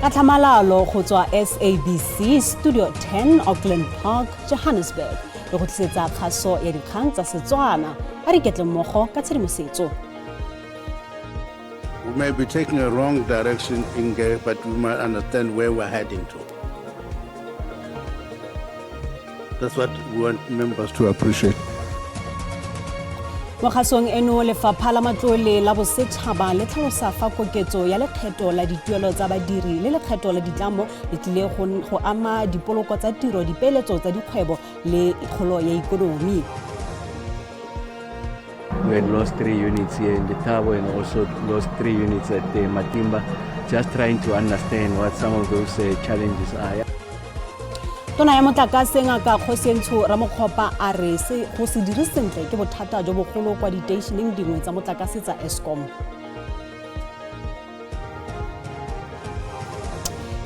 Ka tlhamalalo go tswa SABC Studio 10 Auckland Park, Johannesburg. Re go tlisetsa kgaso ya dikgang tsa Setswana. A re iketle mmogo ka tshedimosetso. We may be taking a wrong direction, Inge, but we might understand where we're heading to. That's what we want members to appreciate. Mo kgasong eno, lefapha la matlole la bosetšhaba le tlhalosa fa koketso ya lekgetho la dituelo tsa badiri le lekgetho la ditlamo le tlile go ama dipoloko tsa tiro, dipeeletso tsa dikgwebo le kgolo ya ikonomi. We had lost three units here in Lethabo and also lost three units at Matimba, just trying to understand what some of those challenges are. Tona ya motlakase Ngaka Kgosientsho Ramokgopa a re se go se dire sentle ke bothata jo bogolo kwa diteišeneng dingwe tsa motlakase tsa Eskom.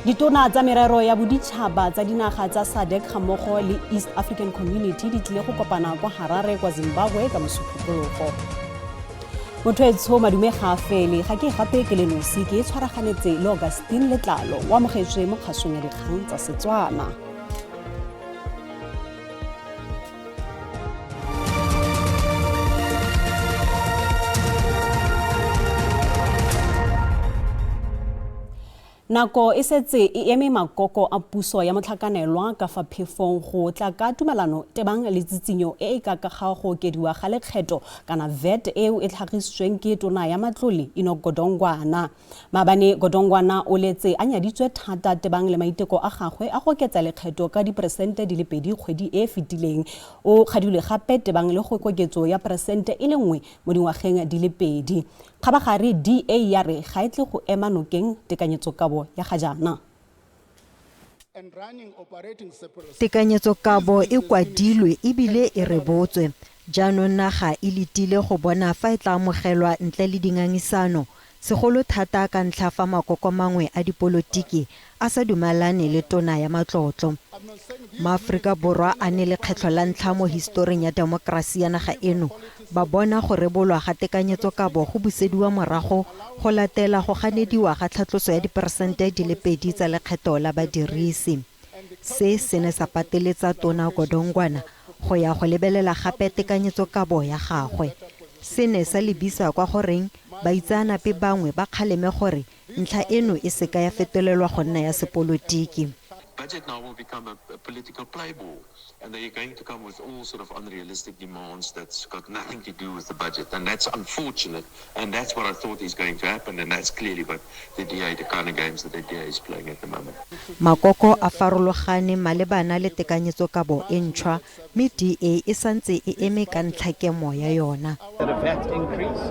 Ditona tsa merero ya boditšhaba tsa dinaga tsa SADC gammogo le East African Community di tlile go kopana kwa Harare kwa Zimbabwe ka Mosupologo. Motho etsho, madume ga a fele, ga ke gape ke le nosi, ke e tshwaraganetse le Augustine Letlalo o amogetswe mo kgasong ya dikgang tsa Setswana. Nako e setse e eme makoko a puso ya motlhakanelwa ka fa phefong go tla ka tumalano tebang le tsitsinyo e e ka ka ga go okediwa ga lekgetho kana VAT eo e tlhagisitsweng ke tona ya matlole Enoch Godongwana. Maabane Godongwana o letse a nyaditswe thata tebang le maiteko a gagwe a go oketsa lekgetho ka diperesente di le pedi kgwedi e e fetileng. O kgadilwe gape tebang le go koketso ya peresente e le nngwe mo dingwageng di le pedi. Kgabagare DA ya re ga e tle go ema nokeng tekanyetsokabo ya ga jaana. Tekanyetsokabo e kwadilwe e bile e rebotswe. Jaanong naga e letile go bona fa e tla amogelwa ntle le dingangisano, segolo thata ka ntlha fa makoko mangwe a dipolotiki a sa dumalane le tona ya matlotlo. MaAforika Borwa a ne lekgetlho la ntlha mo hisitoring ya temokerasi ya naga eno ba bona go rebolwa ga tekanyetsokabo go busediwa morago go latela go ganediwa ga tlhatloso ya diperesente di le pedi tsa lekgetho la badirisi. Se se ne sa pateletsa Tona Godongwana go ya go lebelela gape tekanyetsokabo ya gagwe. Se ne sa lebisa kwa goreng baitseanape bangwe ba kgaleme gore ntlha eno e seka ya fetolelwa go nna ya sepolotiki. Budget now will become a political play ball, and they are going to come with all sort of unrealistic demands that's got nothing to do with the budget, and that's unfortunate, and that's what I thought is going to happen, and that's clearly what the DA, the kind of games that the DA is playing at the moment. Makoko a farologane malebana le tekanyetsokabo e ntšhwa, mme DA e santse e eme ka ntlhakemo ya yona. That a VAT increase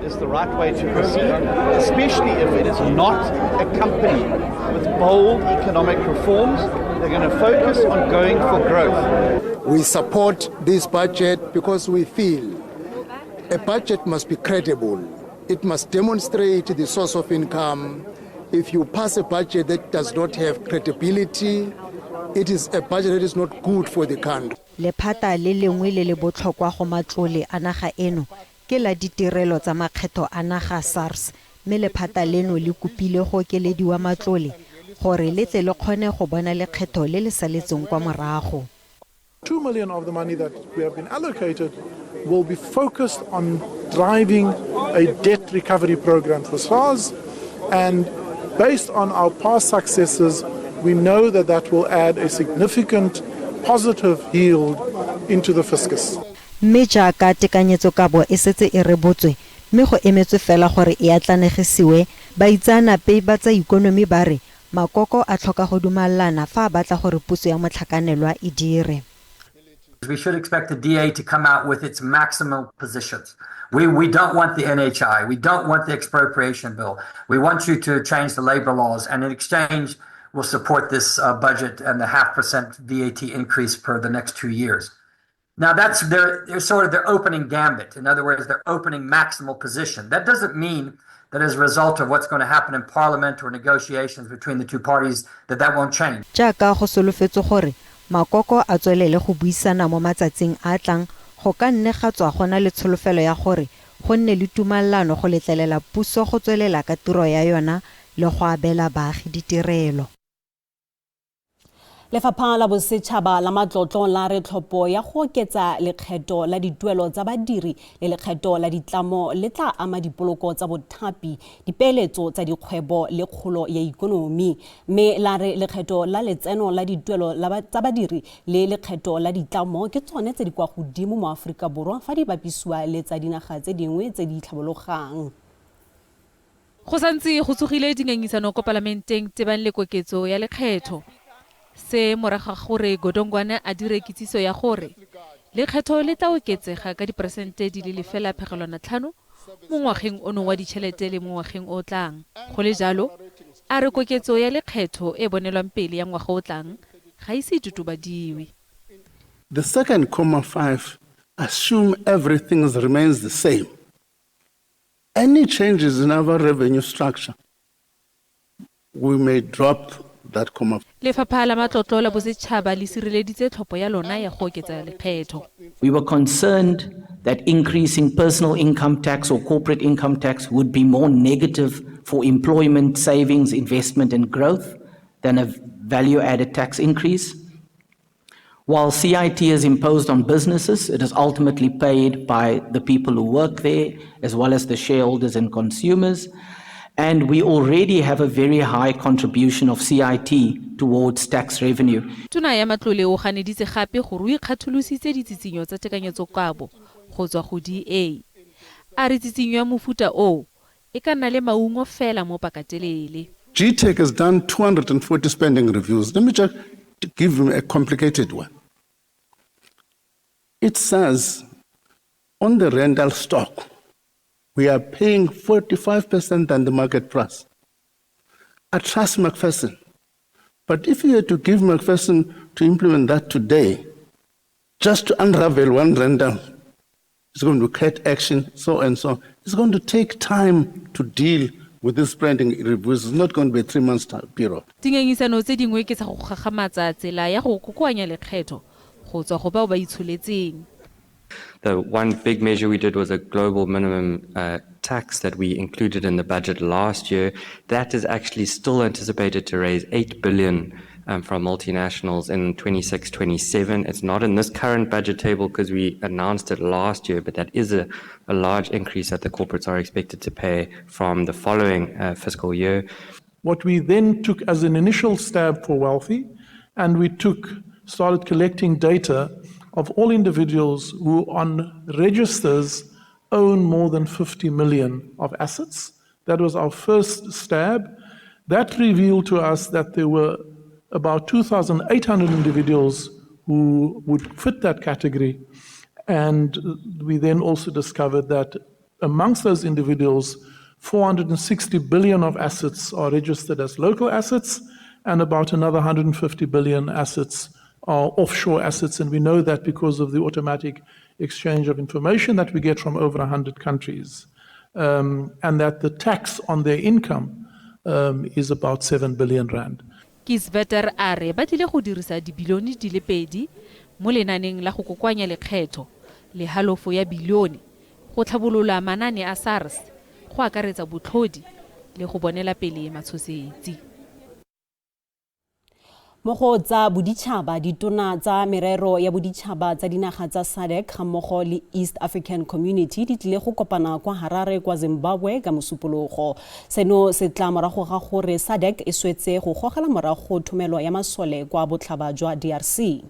is the right way to proceed, especially if it is not accompanied with bold economic reforms. They're going to focus on going for growth. We support this budget because we feel a budget must be credible. It must demonstrate the source of income. If you pass a budget that does not have credibility, it is a budget that is not good for the country. Lephata le lengwe le le botlhokwa go matlole a naga eno ke la ditirelo tsa makgetho a naga SARS, mme lephata leno le kopile go okelediwa matlole gore le tle le kgone go bona lekgetho le le saletseng kwa morago. 2 million of the money that we have been allocated will be focused on driving a debt recovery program for SARS, and based on our past successes, we know that that will add a significant positive yield into the fiscus. Mme jaaka tekanyetsokabo e setse e rebotswe mme go emetswe fela gore e atlanegisiwe, baitseanape ba tsa ikonomi ba re makoko a tlhoka go dumalana fa a batla gore puso ya motlhakanelwa e dire. We should expect the DA to come out with its maximal positions. We don't want the NHI. We don't want the expropriation bill. We want you to change the labor laws, and in exchange, we'll support this budget and the 0.5% VAT increase per the next 2 years. Now, that's their sort of their opening gambit. In other words, their opening maximal position. That doesn't mean that as a result of what's going to happen in parliament or negotiations between the two parties, that that won't change. Jaaka go solofetswe gore makoko a tswelele go buisana mo matsatsing a a tlang, go ka nne ga tswa go na le tsholofelo ya gore go nne le tumalano go letlelela puso go tswelela ka tiro ya yona. le go abela baagi ditirelo. Lefapha la Bosetšhaba la Matlotlo la re tlhopho ya go oketsa lekgetho la dituelo tsa badiri le lekgetho la ditlamo le tla ama dipoloko tsa bothapi, dipeeletso tsa dikgwebo le kgolo ya ikonomi. Mme la re lekgetho la letseno la dituelo tsa badiri le lekgetho la ditlamo ke tsone tse di kwa godimo mo Aforika Borwa fa di bapisiwa le tsa dinaga tse dingwe tse di tlhabologang. Go santse go tsogile dingangisano ko palamenteng tebang le koketso ya lekgetho. Se morago ga gore Godongwana a dire kitsiso ya gore lekgetho le tla oketsega ka diperesente di le 0.5 mo ngwageng ono wa ditšhelete le mo ngwageng o tlang. Go le jalo, a re koketso ya lekgetho e bonelwang pele ya ngwaga o tlang ga ise e totobadiwe. The second comma five assume everything remains the same. Any changes in our revenue structure, we may drop that comma. Lefapha la Matlotlo la Bosetšhaba le sireleditse tlhopho ya lona ya go oketsa lekgetho. We were concerned that increasing personal income tax or corporate income tax would be more negative for employment, savings, investment and growth than a value-added tax increase. While CIT is imposed on businesses, it is ultimately paid by the people who work there, as well as the shareholders and consumers. And we already have a very high contribution of CIT towards tax revenue. Tona ya Matlole o ganeditse gape gore o ikgatholositse ditsitsinyo tsa tekanyetsokabo go tswa go DA. A re tsitsinyo ya mofuta oo e ka nna le maungo fela mo pakatelele. GTEC has done 240 spending reviews. Let me just give you a complicated one. It says on the rental stock, we are paying 45% than the market price. I trust Macpherson. But if you were to give Macpherson to implement that today, just to unravel one rental, it's going to create action, so and so. It's going to take time to deal with this spending reviews. It's not going to be a 3 months period. Dingangisano tse dingwe ke tsa go gagamatsa tsela ya go kokoanya lekgetho go tswa go bao ba itsholetseng. The one big measure we did was a global minimum tax that we included in the budget last year. That is actually still anticipated to raise 8 billion from multinationals in 26-27. It's not in this current budget table because we announced it last year, but that is a large increase that the corporates are expected to pay from the following fiscal year. What we then took as an initial stab for wealthy, and we started collecting data of all individuals who on registers own more than 50 million of assets. That was our first stab. That revealed to us that there were about 2,800 individuals who would fit that category. And we then also discovered that amongst those individuals, 460 billion of assets are registered as local assets, and about another 150 billion assets are offshore assets. And we know that because of the automatic exchange of information that we get from over 100 countries, and that the tax on their income is about 7 billion rand. Kieswetter a re ba tlile go dirisa dibilione di le 2 mo lenaneng la go kokoanya lekgetho le halofo ya bilione go tlhabolola manane a SARS go akaretsa botlhodi le go bonela pele matshosetsi. Mo go tsa boditšhaba, ditona tsa merero ya boditšhaba tsa dinaga tsa SADC gammogo le East African Community di tlile go kopana kwa Harare kwa Zimbabwe ka Mosupologo. Seno se tla morago ga gore SADC e swetse go gogela morago thomelo ya masole kwa botlhaba jwa DRC.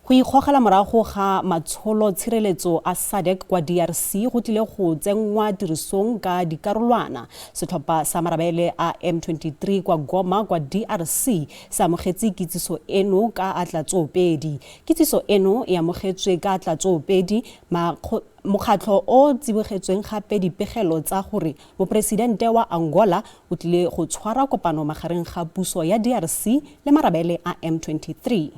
Go ikgogela morago ga matsholo tshireletso a SADC kwa DRC go tlile go tsenngwa tirisong ka dikarolwana. Setlhopha sa marabele a M23 kwa Goma kwa DRC se amogetse kitsiso eno ka atlatsoopedi. Kitsiso eno e amogetswe ka atlatsoopedi mokgatlho o tsibogetsweng gape dipegelo tsa gore moporesidente wa Angola o tlile go tshwara kopano magareng ga puso ya DRC le marabele a M23.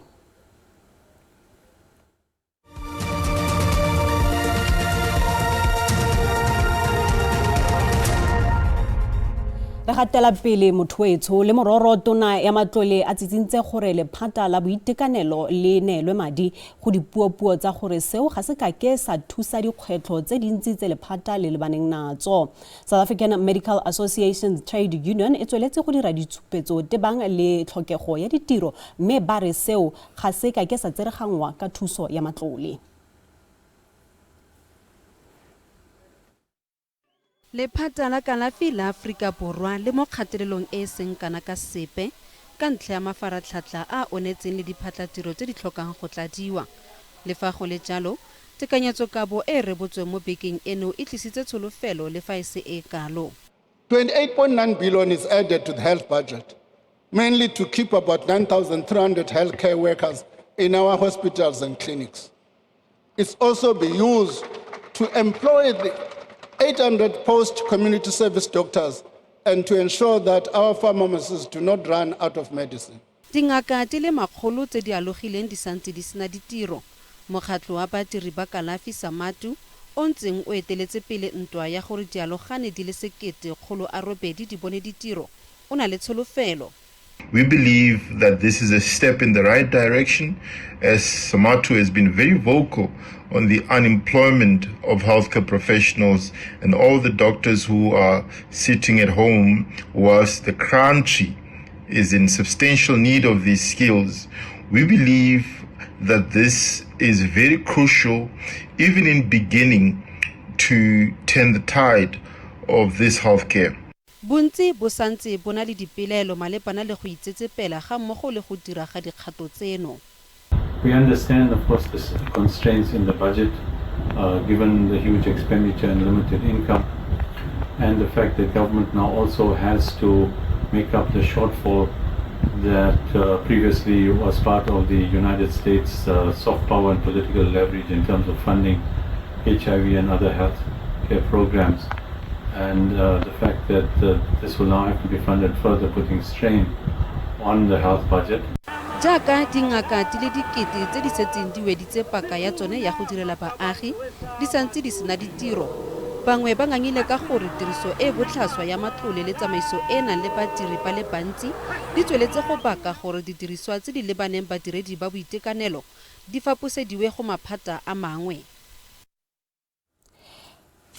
Re gatela pele mothoetsho le mororo tona ya matlole a tsitsintse gore lephata la boitekanelo le neelwe madi go dipuopuo tsa gore seo ga se kake sa thusa dikgwetlho tse dintsi tse lephata le lebaneng natso. South African Medical Association Trade Union e tsweletse go dira ditshupetso tebang le tlhokego ya ditiro mme ba re seo ga se kake sa tsereganngwa ka thuso ya matlole. Lephata la kalafi la Aforika Borwa le mo kgatelelong e e seng kana ka sepe ka ntlha ya mafaratlhatlha a a onetseng le diphatlatiro tse di tlhokang go tladiwa. Le fa go le jalo, tekanyetsokabo e e rebotsweng mo bekeng eno e tlisitse tsholofelo le fa e se e e kalo. 28.9 billion is added to the health budget, mainly to keep about 9,300 healthcare workers in our hospitals and clinics. It's also be used to employ the 800 post-community service doctors and to ensure that our pharmacists do not run out of medicine. Dingaka di le makgolo tse di alogileng di santse di sena ditiro. Mokgatlho wa badiri ba kalafi, Samatu, o ntseng o eteletse pele ntwa ya gore dialogane di le 1800 di bone ditiro, o na le tsholofelo. We believe that this is a step in the right direction as Samatu has been very vocal on the unemployment of healthcare professionals and all the doctors who are sitting at home whilst the country is in substantial need of these skills. We believe that this is very crucial, even in beginning to turn the tide of this healthcare. Bontsi bo santse bo na le dipelaelo malebana le go itsetsepela ga mmogo le go dira ga dikgato tseno. We understand, of course, the constraints in the budget, given the huge expenditure and limited income, and the fact that government now also has to make up the shortfall that previously was part of the United States soft power and political leverage in terms of funding HIV and other health care programs. And the fact that this will now have to be funded further, putting strain on the health budget. Jaaka dingaka di le dikete tse di setseng di weditse paka ya tsone ya go direla baagi di santse di sena ditiro, bangwe ba ngangile ka gore tiriso e e botlhaswa ya matlole le tsamaiso e e nang le badiri ba le bantsi di tsweletse go baka gore didiriswa tse di lebaneng badiredi ba boitekanelo di faposediwe go maphata a mangwe.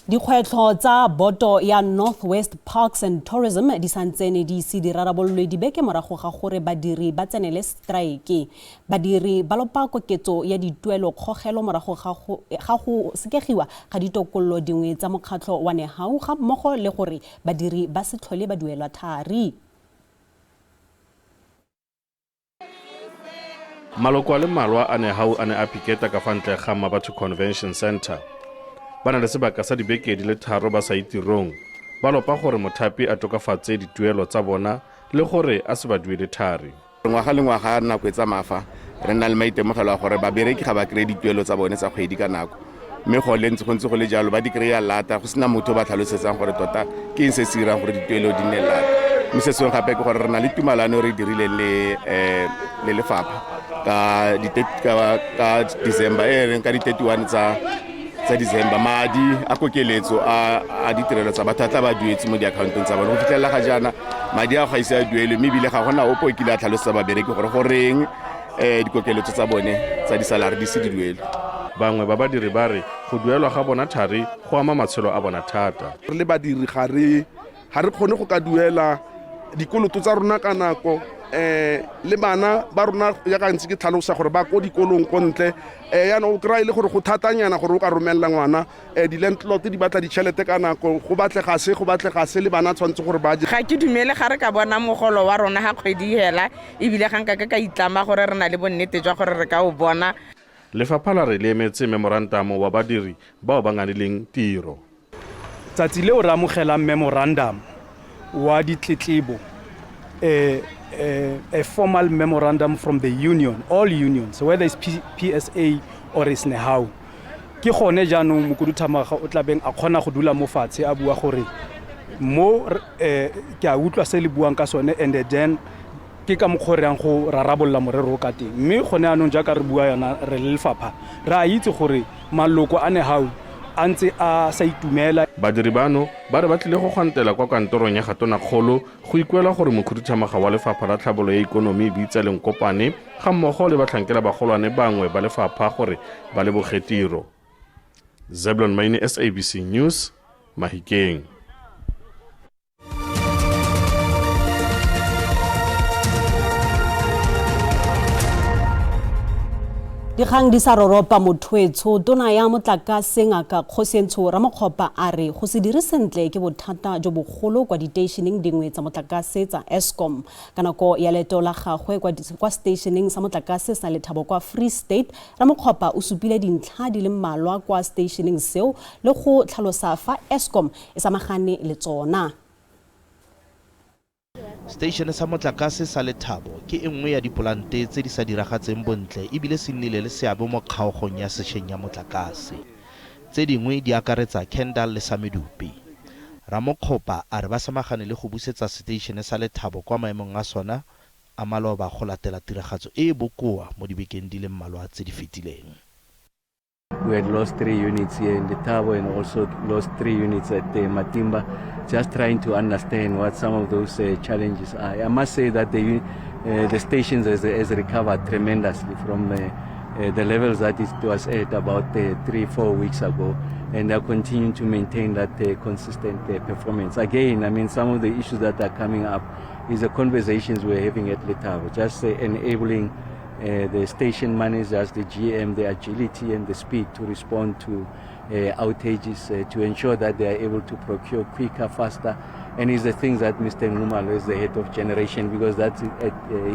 Dikgwetlho tsa boto ya North West Parks and Tourism di santsene di ise di rarabololwe dibeke morago ga gore badiri ba tsenele strike. Badiri ba lopa koketso ya dituelo kgogelo morago ga go sekegiwa ga ditokololo dingwe tsa mokgatlho wa Nehau ga mmogo le gore badiri ba se tlhole ba duelwa thari. Maloko a le mmalwa a Nehau a ne a piketa ka fa ntle ga Mmabatho Convention Centre. Ba na le sebaka sa dibeke di le 3 ba sa ye tirong, ba lopa gore mothapi a tokafatse dituelo tsa bona le gore a se ba duele thari. Ngwaga le ngwaga nako e tsamaya fa re nna le maitemogelo a gore babereki ga ba kry-e dituelo tsa bone tsa kgwedi ka nako, mme go le ntse go ntse go le jalo ba di kry-a lata, go sena motho o ba tlhalosetsang gore tota ke eng se se dirang gore dituelo di nne lata. Mme se sengwe gape ke gore re na le tumalano e re e dirileng le lefapha ka December, e reng ka di-31 tsa December, madi a kokeletso a ditirelo tsa batho a tla ba duetse mo diakhaontong tsa bone. Go fitlhelela ga jaana madi a ga ise a duelwe, mme ebile ga gona ope o kile a tlhalosetsa babereki gore goreng dikokeletso tsa bone tsa disalary di se di duelwe. Bangwe ba badiri ba re go duelwa ga bona thari go ama matshelo a bona thata. Re le badiri ga re kgone go ka duela dikoloto tsa rona ka nako, le bana ba rona jaaka ntse ke tlhalosa gore ba ko dikolong ko ntle, yaanong o kry-a e le gore go thatanyana gore o ka romelela ngwana, di-landlord di batla ditšhelete ka nako, go batlega se, go batlega se, le bana tshwanetse gore ba je. Ga ke dumele ga re ka bona mogolo wa rona ga kgwedi hela, ebile ga nka ka itlama gore re na le bonnete jwa gore re ka o bona. Lefapha la re le emetse memorandamo wa badiri bao ba nganileng tiro. Tsatsi leo re amogelang memorandum wa ditletlebo, a formal memorandum from the union, all unions, whether it's PSA or it's Nehau. Ke gone jaanong mokhuduthamaga o tlabeng a kgona go dula mo fatshe a bua gore mo, ke a utlwa se le buang ka sone, and then ke ka mokgwa o re yang go rarabolola morero o ka teng. Mme gone jaanong jaaka re bua yana re le lefapha, re a itse gore maloko a Nehau a ntse a sa itumela. Badiri bano ba re ba tlile go gwantela kwa kantorong ya ga Tonakgolo go ikuela gore mokhuduthamaga wa lefapha la tlhabolo ya ikonomi Bitsa Lenkopane ga mmogo le batlhankela bagolwane bangwe ba lefapha gore ba leboge tiro. Zeblon Maine, SABC News, Mahikeng. Dikgang di sa roropa mothoetsho, tona ya motlakase Ngaka Kgosientsho Ramokgopa a re go se dire sentle ke bothata jo bogolo kwa diteišeneng dingwe tsa motlakase tsa Eskom. Ka nako ya leeto la gagwe kwa seteišeneng sa motlakase sa Lethabo kwa Free State, Ramokgopa o supile dintlha di le mmalwa kwa seteišeneng seo le go tlhalosa fa Eskom e samagane le tsona. Seteišene sa motlakase sa Lethabo ke e nngwe ya dipolante tse di sa diragatseng bontle ebile se nnile le seabe mo kgaogong ya sešweng ya motlakase. Tse dingwe di akaretsa Kendal le sa Medupi. Ramokgopa a re ba samagane le go busetsa seteišene sa Lethabo kwa maemong a sona a maloba go latela tiragatso e e bokoa mo dibekeng di le mmalwa tse di fetileng. We had lost 3 units here in Lethabo and also lost 3 units at Matimba, just trying to understand what some of those challenges are. I must say that the stations has recovered tremendously from the levels that it was at about 3-4 weeks ago, and they're continuing to maintain that consistent performance. Again, some of the issues that are coming up is the conversations we're having at Lethabo, just enabling the station managers, the GM, the agility and the speed to respond to outages, to ensure that they are able to procure quicker, faster. And it's the things that Mr. Nxumalo, as the head of generation, because that's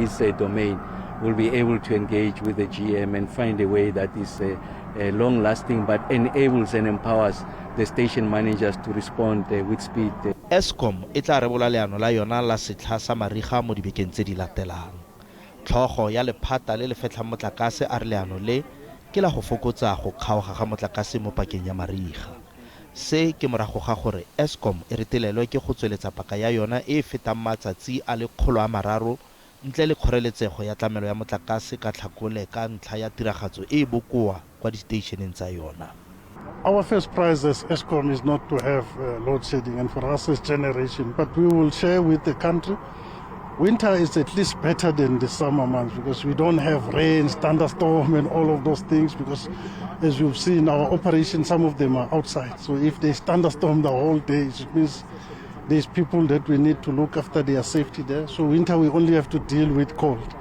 his domain, will be able to engage with the GM and find a way that is long-lasting but enables and empowers the station managers to respond with speed. Eskom e tla rebola leano la yona la setlha sa mariga mo dibekeng tse di latelang. Tlhogo ya lephata le le fetlhang motlakase a re leano le ke la go fokotsa go kgaoga ga motlakase mo pakeng ya mariga. Se ke morago ga gore Eskom e retelelwe ke go tsweletsa paka ya yona e e fetang matsatsi a le 300 ntle le kgoreletsego ya tlamelo ya motlakase ka Tlhakole ka ntlha ya tiragatso e e bokoa kwa diteišeneng tsa yona. Our first prize as Eskom is not to have load shedding, and for us as generation, but we will share with the country. Winter is at least better than the summer months because we don't have rain, thunderstorm and all of those things, because as you've seen, our operations, some of them are outside. So if there's thunderstorm the whole day, it means there's people that we need to look after their safety there. So winter, we only have to deal with cold.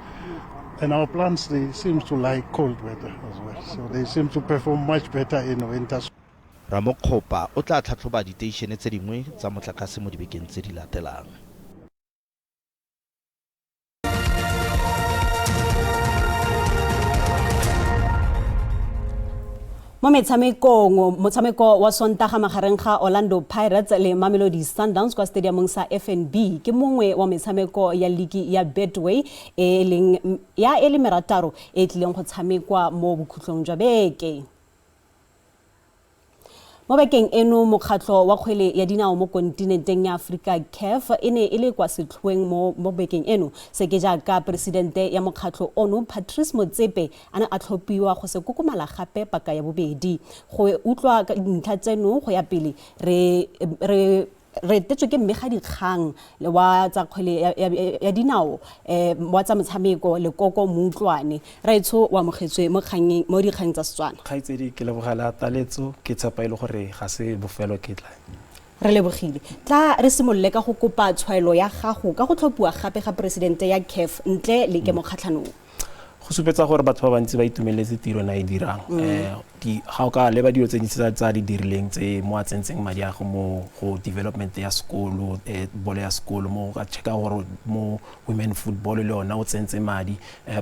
And our plants, they seem to like cold weather as well. So they seem to perform much better in winter. Ramokgopa o tla tlhatlhoba diteišene tse dingwe tsa motlakase mo dibekeng tse di latelang. Mo metshamekong, motshameko wa Sontaga magareng ga Orlando Pirates le Mamelodi Sundowns kwa stadiumong sa FNB ke mongwe wa metshameko ya ligi ya Betway e leng ya e le merataro e tlileng go tshamekwa mo bokhutlong jwa beke. Mo bekeng eno mokgatlho wa kgwele ya dinao mo kontinenteng ya Afrika CAF e ne e le kwa setlhoeng mo bekeng eno. Se ke jaaka presidente ya mokgatlho ono Patrice Motsepe a ne a tlhophiwa go se kokomala gape paka ya bobedi. Go utlwa dintlha tseno go ya pele re tetswe ke mmegadikgang wa tsa kgwele ya dinao wa tsa metshameko Lekoko Moutlwane. Raetsho o amogetswe mo dikgang tsa Setswana. Kgaitsedi, ke lebogela taletso, ke tshepa e le gore ga se bofelo ke tla. Re lebogile. Tla re simolole ka go kopa tshwaelo ya gago ka go tlhophiwa gape ga presidente ya CAF ntle le kemokgatlhanong. Go supetsa gore batho ba bantsi ba itumeletse tiro na e dirang. Ga o ka leba dilo tse dintsi tsa di dirileng tse mo a tsentseng madi a go mo go development ya sekolo, bolo ya sekolo, mo ka checka gore mo women football le yona o tsentse madi,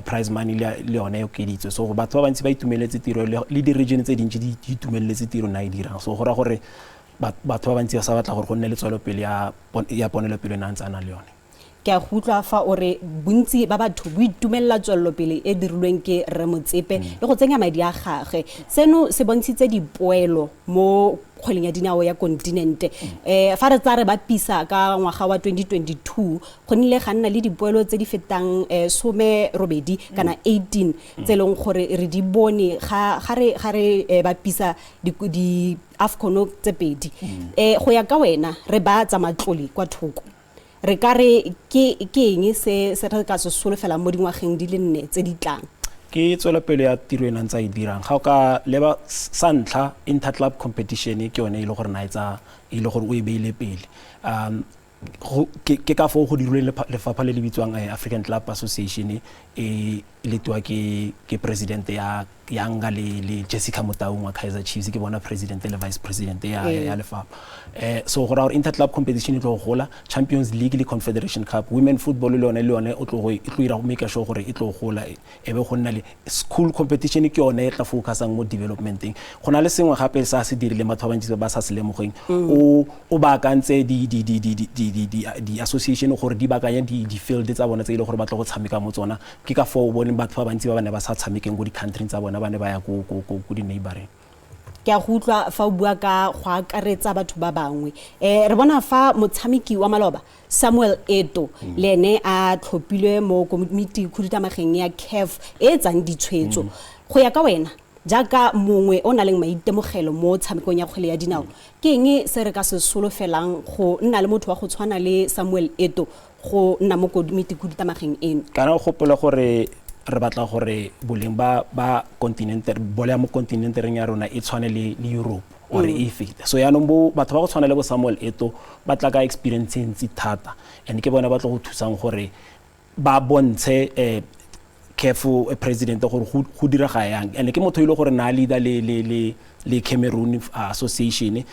prize money le yona e okeditswe. So batho ba bantsi ba itumeletse tiro le di-region tse dintsi di itumeletse tiro na e dirang. So go raya gore batho ba bantsi ba sa batla gore go nne le tswelopele ya ponelopele na ntse a na le yone. Ke a go utlwa fa o re bontsi ba batho bo itumelela tswelelopele e dirilweng ke Rre Motsepe le go tsenya madi a gagwe. Seno se bontshitse dipoelo mo kgweleng ya dinao ya kontinente. Fa re tsa re bapisa ka ngwaga wa 2022, go nnile ga nna le dipoelo tse di fetang 18 kana 18 tse e leng gore re di bone ga re bapisa di AFCON tse pedi. Go ya ka wena, re ba tsa matlole kwa thoko, re ka re ke eng se re ka se solofelang mo dingwageng di le 4 tse di tlang? Ke tswelopele ya tiro e ntse a e dirang. Ga o ka leba sa ntlha, interclub competition ke yone e le gore na e tsa e le gore o e beile pele. Ke ka foo go dirilweng lefapha le le bitswang African Club Association, e letiwa ke president ya Yanga le Jessica Motaung wa Kaizer Chiefs, ke bona president le vice president ya lefapha. So go raya gore interclub competition e tlo go gola, Champions League le Confederation Cup, women football le yone o tlo go e tlo ira go make sure gore e tlo gola, e be go nna le school competition, ke yone e tla focusang mo developmenteng. Go na le sengwe gape sa se dirileng batho ba bantsi ba sa se lemogeng, o baakantse di association gore di baakanye di field tsa bona tse e le gore ba tlo go tshameka mo tsona. Ke ka foo o boneng batho ba bantsi ba ba ne ba sa tshamekeng ko di-country tsa bona, ba ne ba ya ko di-neighboring. Ke a go utlwa fa o bua ka go akaretsa batho ba bangwe. Re bona fa motshameki wa maloba Samuel Eto'o le ene a tlhophilwe mo komiti khudutamageng ya CAF e e tsang ditshwetso. Go ya ka wena, jaaka mongwe o na leng maitemogelo mo tshamekong ya kgwele ya dinao, ke eng se re ka se solofelang go nna le motho wa go tshwana le Samuel Eto'o go nna mo komiti khudutamageng eno? Kana o gopola gore re batla gore boleng ba continente, bolo ya mo continenteng ya rona e tshwane le Europe or e fete. So yaanong bo batho ba go tshwana le bo Samuel Eto'o ba tla ka experience e ntsi thata, and ke bone ba tlo go thusang gore ba bontshe CAF president gore go direga yang. And ke motho e le gore na leader le Cameroon Association,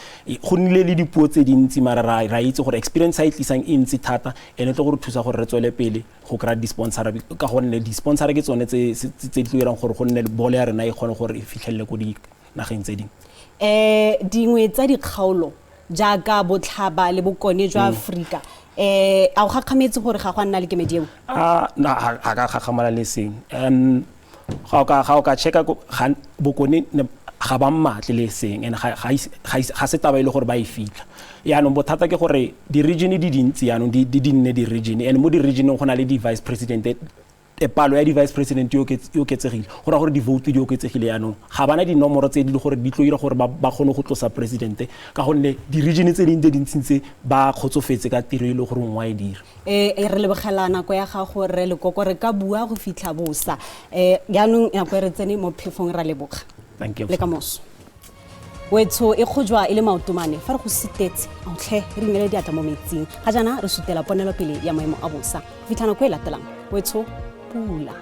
go nnile le dipuo tse dintsi, mara ra itse gore experience a e tlisang e ntsi thata, and e tlo go re thusa gore re tswele pele go kry-a di-sponsor, ka gonne di-sponsor ke tsone tse di tlo dirang gore go nne bolo ya rena e kgone gore e fitlhelele ko dinageng tse dingwe. Dingwe tsa dikgaolo jaaka botlhaba le bokone jwa Aforika, a o gakgametse gore ga go a nna le kemedi eo? Na ga ka gakgamala le seng. Ga o ka checka bokone ga ba mmatle le seng, and ga se taba e le gore ba e fitlha. Yaanong bothata ke gore di-region di dintsi yaanong di nne di-region, and mo di-regioneng go na le di-vice president, palo ya di-vice president e oketsegile, go raya gore di-vote di oketsegile. Yaanong ga bana dinomoro tse di le gore di tlo dira gore ba kgone go tlosa presidente, ka gonne di-region tse dingwe tse dintsintsi tse ba kgotsofetse ka tiro e le gore nngwe a e dira. Re lebogela nako ya gago re Lekoko, re ka bua go fitlha bosa. Jaanong nako e re tsene mo phefong, ra leboga. Thank you. Le ka moso. Wetsho e kgojwa e le maotomane fa re go sitetse, aotlhe re inele diatla mo metsing. Ga jaana re sutela ponelopele ya maemo a bosa. Go fitlha nako e latelang, wetsho pula.